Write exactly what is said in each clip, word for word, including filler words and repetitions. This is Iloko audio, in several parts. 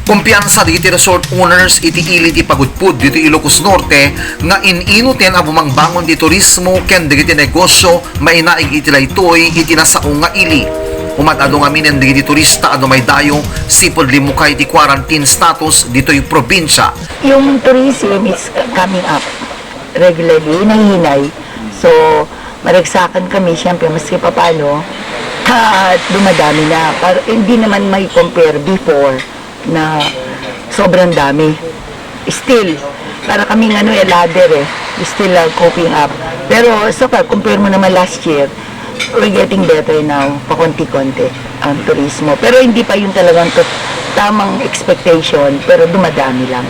Kumpiyansa dagiti resort owners iti ili ti pagudpud ditoy Ilocos Norte nga in-inuten a bumangbangon ti turismo ken dagiti negosio mainaig iti daytoy iti nasao nga ili. Umad-adu ngaminen dagiti turista a dumaydayo sipud limmukay ti quarantine status ditoy probinsia. Yung tourism is coming up regularly, nahihinay. So, maragsakan kami, siyempre, maski papano, at dumadami na. Para, hindi naman may compare before na sobrang dami. Still, para kaming ano eh, ladder eh. We still are coping up. Pero so far, compare mo naman last year, we're getting better now, pakonti-konti ang turismo. Pero hindi pa yung talagang to, tamang expectation, pero dumadami lang.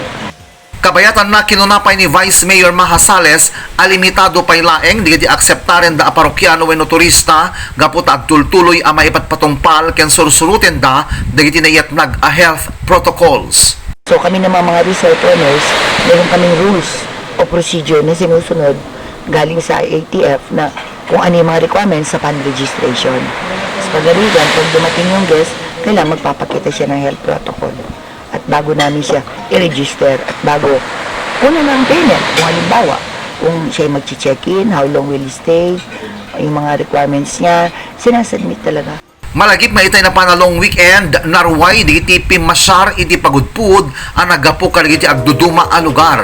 Kabayatanna, kinuna pay ni Vice Mayor Maja Sales a limitado pay laeng dagiti akseptarenda a parokiano wenno turista gapu ta agtultuloy a maipatpatungpal ken sursurotenda dagiti naiyatnag a health protocols. So, kami naman mga resort owners, meron kaming rules o procedure na sinusunod galing sa I A T F na kung ano yung mga requirements sa fund registration. Sa pagalitan, pag dumating yung guest, kailangan magpapakita siya ng health protocol. At bago namin siya i-register at bago una na ang payment, kung halimbawa, kung siya ay magche-check-in, how long will he stay, yung mga requirements niya, sinasubmit talaga. Malagip nga itay napan a long weekend, naruay dagiti pimmasyar iti pagudpud a naggapu kadagiti agduduma a lugar.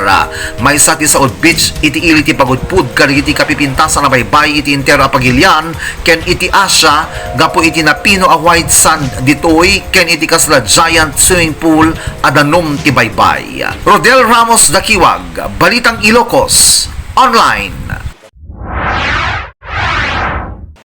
Maysa ti Saud Beach iti ili ti pagudpud kadagiti kapipintasan a baybay iti entero a pagilian ken iti Asia gapu iti napino a white sand ditoy ken iti kasla giant swimming pool a danum ti baybay. Rodel Ramos Dakiwag, Balitang Ilocos, Online.